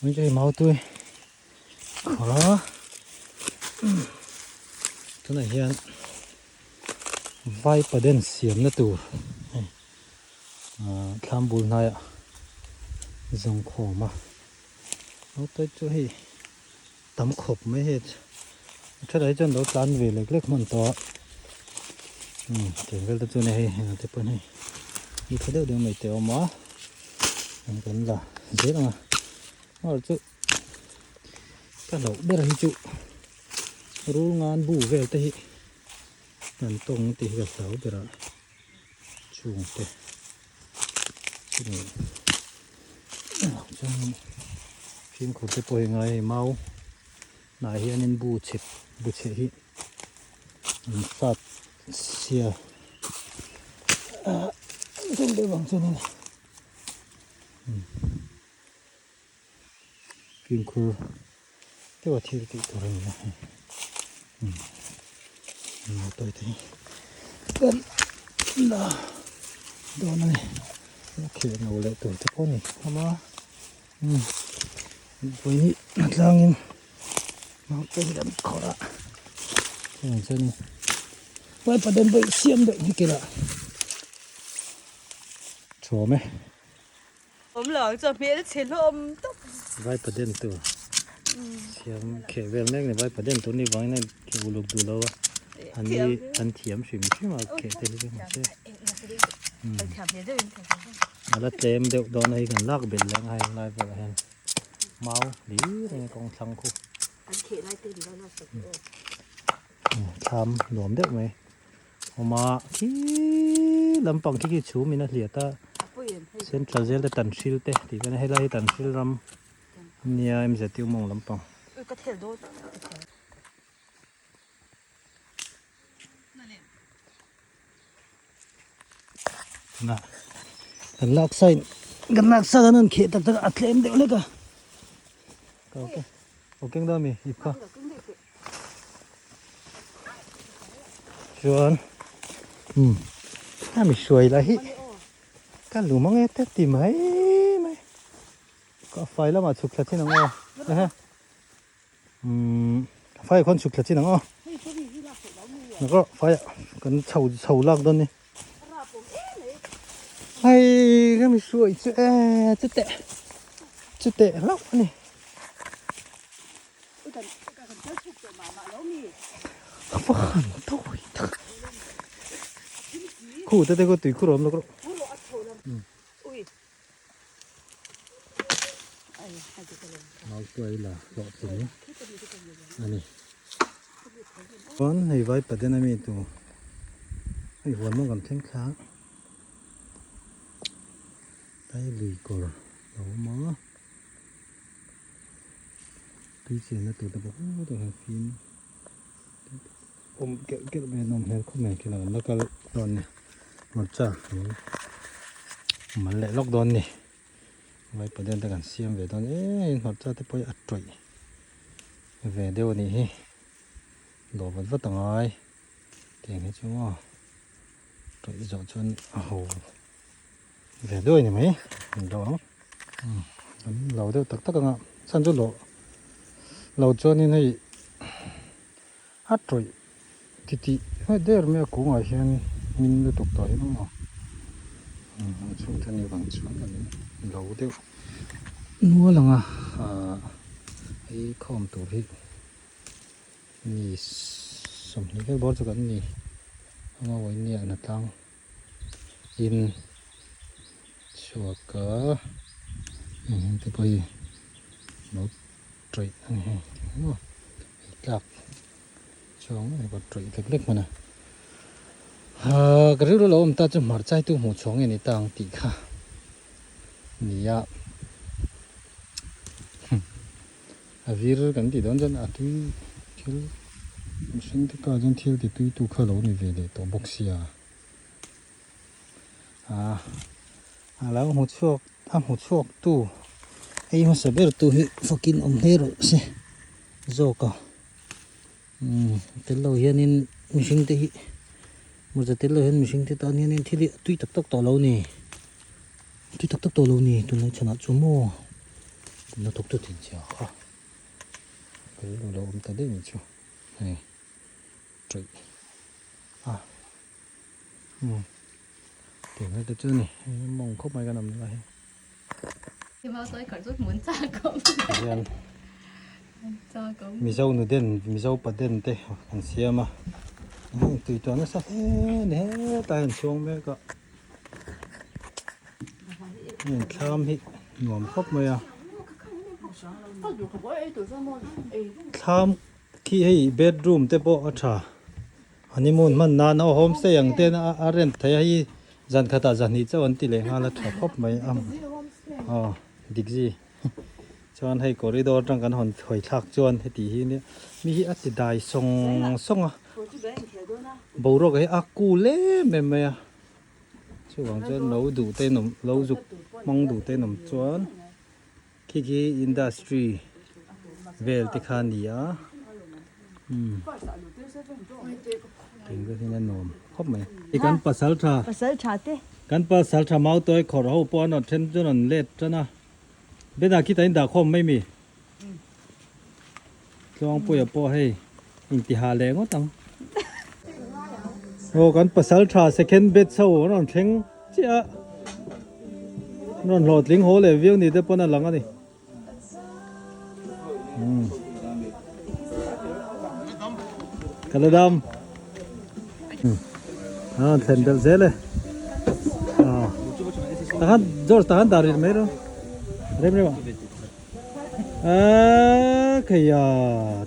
Mai chu hei mautui khawrh a tunah hian vaipaden siamna tur hei ahh thlam bul hnaiah zawng khawm a mautui chu hei tam khawp mai hei a thenah hi chuan lo tlan ve lek lek hman tawh a umm tiang vel te chuan hei engah te pawh hei ni tha deuh deuh mai te a awm a an kan la zel ang a amaherawh chu ka hlauh ber hi chu rul ngan bu vel te hi kan tawng tih hi ka hlau ber a chhungte chuan fimkhur te pawh hi ngai hei mau hnah hianin bu chhep bu chhe hi an sat sia ah deuh deuh vang chuanin fimkhur deuha thil tih tur a ni a hei motor te hi kan la dawn a ni kheh no leh tur te pawh a ni hlawm a mipui hi a tlangin motor hi kan khawrh a chuvang chuanin wiper den pawh hi siam deuh hi kila thawm e. Awm lo ang chu a hmel chhe hlawm tawp. Vaipa den tur siam kheh vel mek ni vaipa den tur ni vangin a kheh uluk duh lo a an ni an thiam hrim hrim a kheh te hi chu mahse a la tlem deuh dawn a hei kan lak belh leh ang a hei lai velah hian mau hlir a ni kawng thlang khu thlam nuam deuh mai. Awm a khi lampang khi khi chhum in a hliat a central zel te tanhril te tih vel a helai hi tanhril ram ania mzu mawng lampang. Kan lak sa in kan lak sa kan han kheh tak tak a a tlem deuh hlek a ka keng dawn a mi ip kha. Chuan umm a mi hruai lah hi ka lu mang e te ti mai mai ka fai lamah chhuk thla chin ang aw ehe umm fai ah khuan chhuk thla chin ang aw nakawh fai ah kan chho chho lak dawn ni hei ka mi hruai chu e chuteh chuteh hlauh a ni. A va han tawi tak khu te te khaw tui khur a awm lo rawh mau tuai la hlawh tling a ni chuan hei vai paden ami tu hei huan mawng kan thleng thla a tlai lui kawr a awm a. Tui chenna tur te pawh hutah hian fim awm kelh kelh mai a nawm hmel khawp mai khi la kan la kal dawn ni hmarcha kan mal leh lawk dawn ni vaipa den te kan siam ve dawn e hmarcha te pawh hi a tawih ve deuh a nih hi dawh vat vat a ngai tiang hi chu maw tawih zawh chuan a ho. Ve duai ni mai an lo ang an lo deuh tak tak anga chhan chu lo lo chuanin hei a tawih titih hmeh der mai a kungah hian hmin lutuk tawh hi maw a chhung te ni vang chuan an lo deuh nual ang a ah hei khawm tur hi mi 20 vel bawr chu kan ni anga uaini ah hnatlang. In chhuak a eng te pawh hi lo tawih a ni hei maw hei tlak chuang hei pawh tawih lek lek hman a ahh ka rilru lo awm ta chu hmarcha hi tu hmuh chhuah nge ni ta ang tih kha nia a vir kan tih dawn chuan a tui thil mihring te kah chuan thil ti tui tu kha lo ni ve leh tawh bawk sia. Ah a lo hmu chhuak a hmu chhuak tu ei hmasa ber tu hi fakin awm hle rawh se zawk a umm tel lo hianin mihring te hi mawza tel lo hian mihring te tan hianin thil hi a tui tak tak tawh lo a ni tui tak tak tawh lo a ni tunlai chhanah chu maw. Lutuk chu thinchhia kha ka rilru lo awm ta daih mai chu hei tawih a umm tiang te chu a ni hei mawng khawp mai kan awm na lai hi. Hian Mizo nu den Mizo pa den te an siam a heng tui tawh nasa hle a ni hetlai an chhuang mek a. Heng thlam hi nuam khawp mai a thlam khi hei bedroom te pawh a tha honeymoon hman nan a homestay ang ten a rent thei a hei zan khatah zahnih chauh an ti leh nghal a tha khawp mai a aw dik zi chuan hei corridor atang kan hawn hawi thlak chuan heti hi nia mi hi a ti dai sawng sawng a boruak hi a cool em em mai a. Chuvang chuan lo duh te nawm lo zuk hmang duh te nawm chuan khi khi industry vel te kha a ni a umm eng te hian a nuam khawp mai. Hei kan pasal tha Pasal tha te. Kan pasal tha mau tawi khawrh ho pawh an rawn then chu rawn let tan a Bena khitah in dah khawm mai mi Tluangpuia pawh hei intiha leh ngawt ang. Aw kan pasal tha second batch ho an rawn thleng chiah a, an rawn hlawhtling haw leh viau ni te pawn a lang a ni. Umm ka la dam. An rawn thlen belh zel e. Aw tahan George tahan dah rih mai rawh rem rem ah. Aaa kheia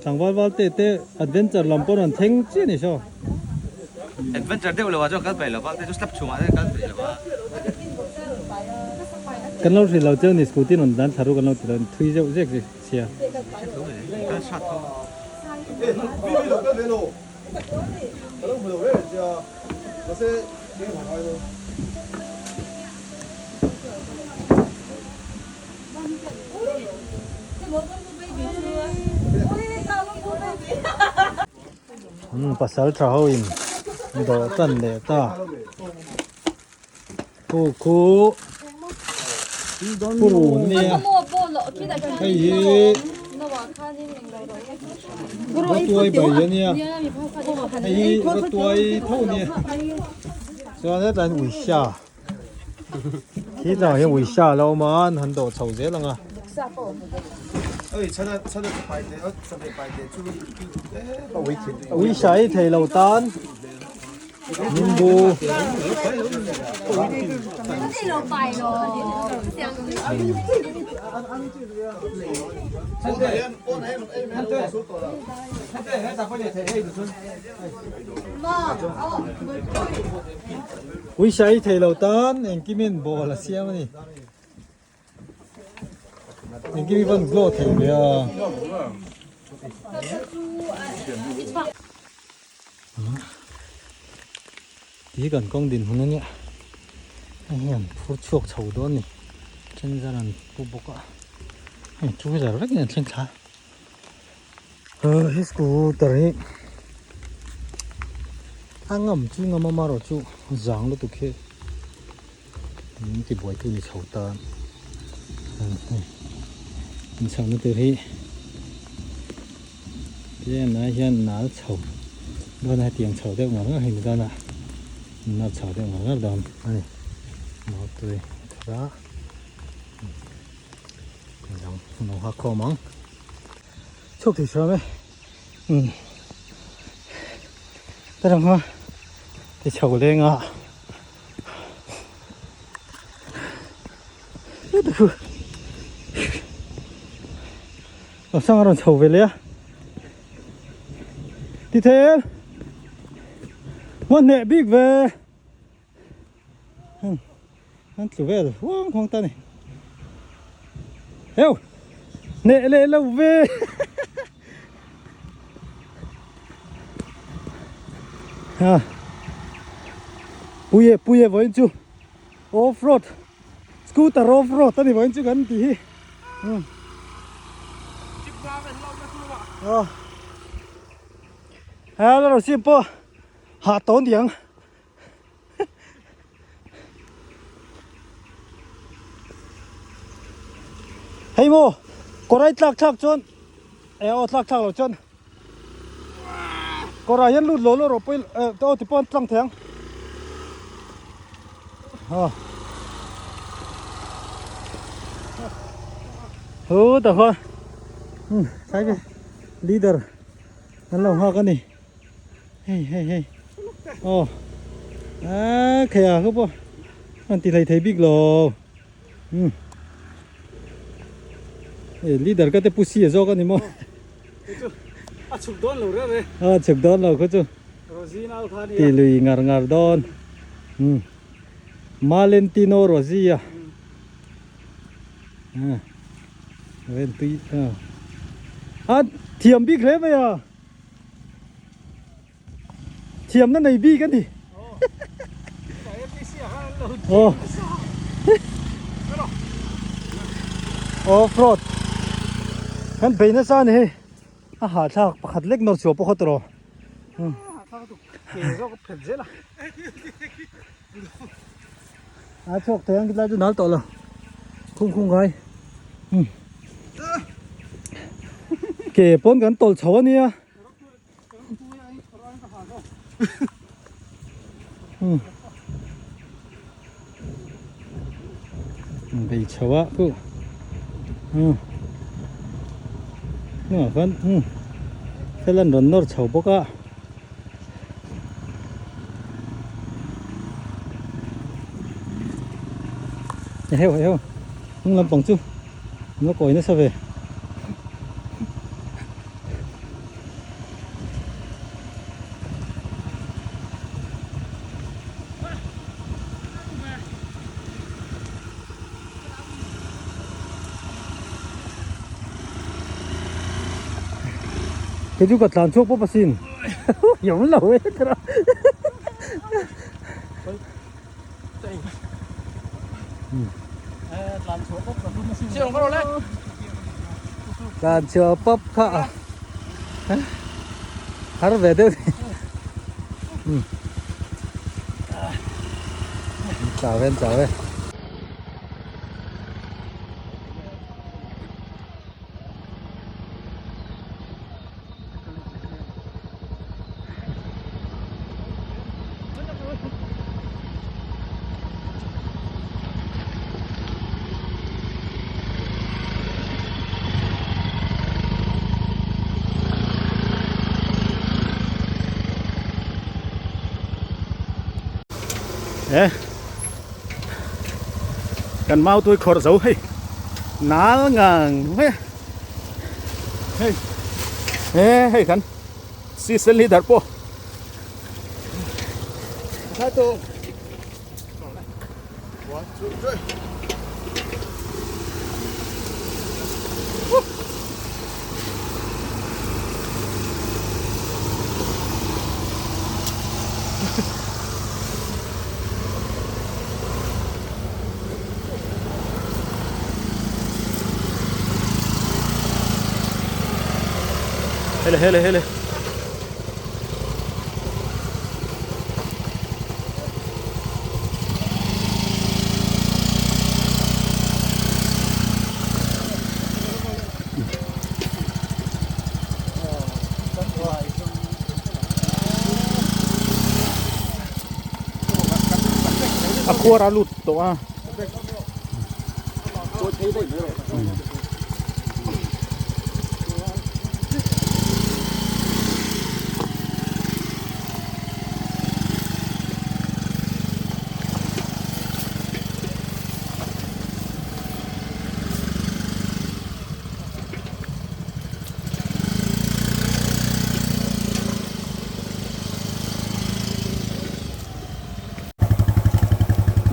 tlangval val te te adventure lam pawh rawn thleng chiah a ni saw. Adventure deuh lo ah chuan kal peih lo va te chu slap chhungah te kal peih lo a. Kan lo hrilh lo chiang ni scooty rawn dan thla ru kan lo ti lo thui zeuh zek zek sia. Kal hrat tho. An pasal tha ho in dawh tan leh ta khu khu purun nia hei hi rawtuai bai ania hei hi rawtuai tho ania chuan hetlai hian uisa. Khi tlangah hian uisa a lo awm a an han dawh chho zel ang a. Uisa hi thei lo tan nimbu Uisa hi thei lo tan engkimin ball a siam a ni. Engkim hi van glow thei ve a. Ti hi kan kawng din hun a nia. Hei hian phur chhuak chho dawn a ni. Then zar an pu bawk a. Hei two wheeler vek in an thleng thla. He scooter hi a ngam chu ngam a marawh chu zang lutuk hi min ti buai tu ni chho ta hei in chhohna tur hi tlem ah hian nal chho dawn a hetiang chho deuh ngar ngar hi ni dawn a nal chho deuh ngar ngar dawn a ni mawtui thar a dang lo ha khawm ang. Chhuak thei hram e umm ta rang a ti chho leng a lam sang a rawn chho ve leh a ti thei em hma hneh bik ve An tlu vel huang huang ta ni. Heo! Neh leh lo ve! Ha. Puia puia vawiin chu off road scooter off road a ni vawiin chu kan tih hi. Hmm. Aw. Ha la ro sim pawh hah tawn diang. Hei maw. Kawrai tlak thlak chuan eh aw tlak thlak loh chuan kawrah hian lut lo lo rawh pawi eh aw ti pawh an tlang thei ang aw hu ta khaw um sai ve leader an lo nghak a ni hei hei hei aw a kheia khaw pawh an ti hlei thei bik lo. Um e leader ka te pu si a zawk a ni maw a chhuk dawn lo reuh e a chhuk dawn lo khu chu Rosie nau kha nia ti lui ngar ngar dawn um Malentino Rosie a a ven tui a a thiam bik hle mai a Thiamna nei bik a ni. Aw. Off road. Kan bei nasa a ni hei. A hahthlak pakhat lek nawr chhuah pawh kha tawh. A chhuak thei ang tilai chu nal tawh lo. Khung khung ngai. Ke pawn kan tawlh chho a nia. Bei chho a khu hnungah khan thil an rawn nawr chho bawk a. Eheu eheu hnung lampang chu an la kawi nasa ve. Thế chú cả tàn thuốc bốc xin Giống lẩu ấy Tlan chhuah pawp kha a har ve deuh ni. Chau em chau em. Eh kan mau tui khawrh zo hei nal ngang mai a hei he hei kan season leader pawh Hele hele hele. A khuar a lut tawh a.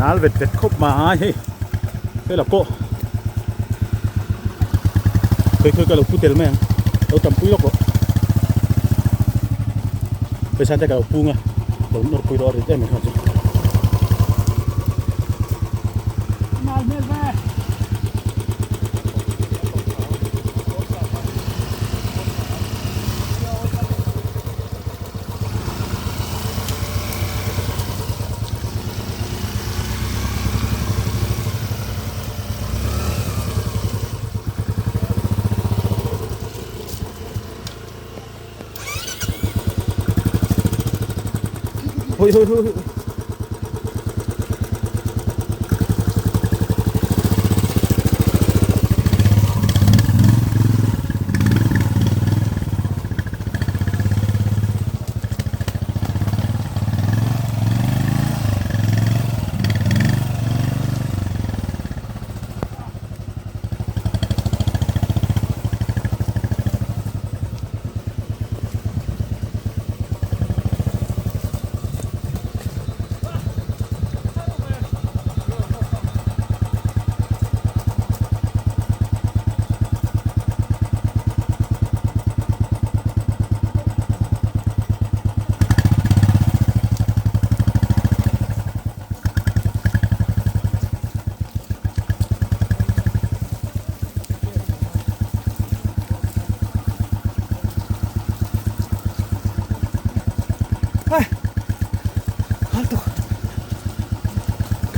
Nal vet vet khawp mai hei hela pawh khawi khawi ka lo pu tel mai ang lo tam pui lawk rawh pawisa te ka lo pung a lo nawr pui rawh a rit em em kha chu. Hoi hoi hoi.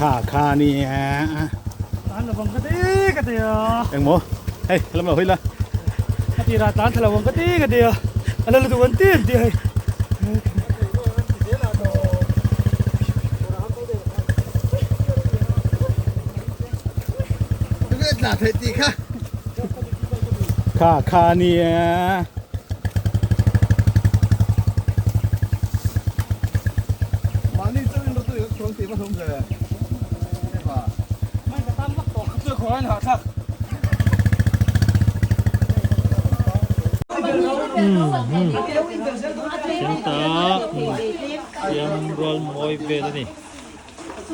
Kha kha nia. Tlan lovang ka ti ka ti a. Engmaw? Hei lam lo hawi la. A tirah tlan thla lovang ka ti ka ti a. A la lutuk an ti an ti hei. Kha kha nia. Siam rual mawi vel a ni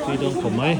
tui dawn khawp mai.